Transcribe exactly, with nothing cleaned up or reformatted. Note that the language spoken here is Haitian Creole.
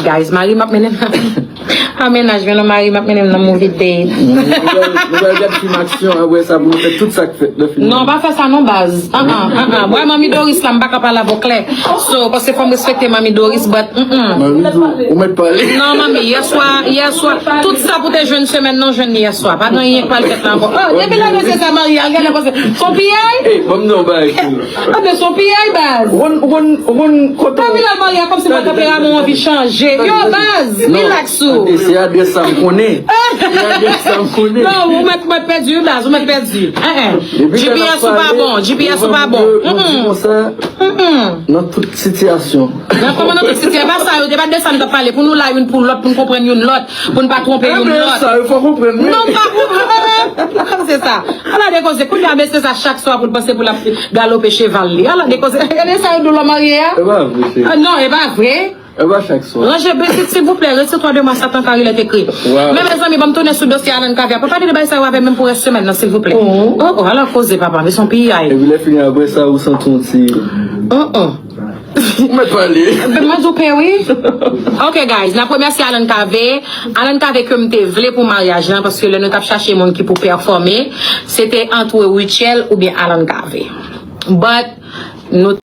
Guys, mari m ap mennen m nan. Pa mennaj, men non, mari m ap mennen m nan movie date. Nou pral gad fim aksyon, apre sa pou nou fè tout sa k fèt nan fim. Non, pa fè sa non, baz. An an, an an. Mwen, manmi Doris la, m pa ka pale avè w klè. So, paske fò m respekte manmi Doris, but, mm, mm. Manmi di w, ou mèt pale. Non, manmi, yèswa, yèswa, tout sa pou te jwenn semèn nan, jwenn li yèswa. Pa gen anyen k pral fèt la ankò. Oh, depi lè mesye sa marye, al gade konsa. Son piyay? Ey, ban m di w yon bagay. Ah, men son piyay, baz. Ou konn, ou konn, ou konn kote. Depi lè marye a kòmsi mwen tanperaman anvi chanje. Yo, baz, relax ou. Tande, se adrès sa m konnen. Se adrès sa m konnen. Non, ou mèt, mèt pèdi, wi, baz, ou mèt pèdi. Hein, hein. Depi lè n ap G P S ou pa pale, bon, G P S ou pa nou bon. di konsa, nan tout sitiyasyon. Nan kòman nan tout sitiyasyon, pa sa yo, te pa de sa nou t ap pale, pou nou la youn pou lòt, pou n konprann youn lòt, pou n pa twonpe youn Ebyen, lòt. Sa yo fò konprann, wi. Non, pa konprann. Se sa. Ala de koze, kounye a mesye sa chak swa pou l panse pou l ap galope cheval li. Ala de koze. Gade sa yo di w lè w marye a? E pa vre, cheri. Ah, non, e pa vre. E pa chak swa. Ranje besit, silvouplè, retire twa de mwa, Satan ka rile te kri. Wow. Men mezanmi, ban m tounen sou dosye Alan Caviar. Pa pale de bagay sa yo avè m menm pou rès semèn nan, silvouplè. Oh, oh, ala koze, papa, men son piyay. Epi lè fini apre sa, ou santi yon ti. Oh, oh. Ou mèt pale. Mwen di w pe, wi. Ok, guys, n ap remèsye Alan Cavé. Alan Cavé ke m te vle pou maryaj lan, paske lè nou t ap chache moun ki pou pèfòme, se te antre Rutshelle oubyen Alan Cavé. But, nou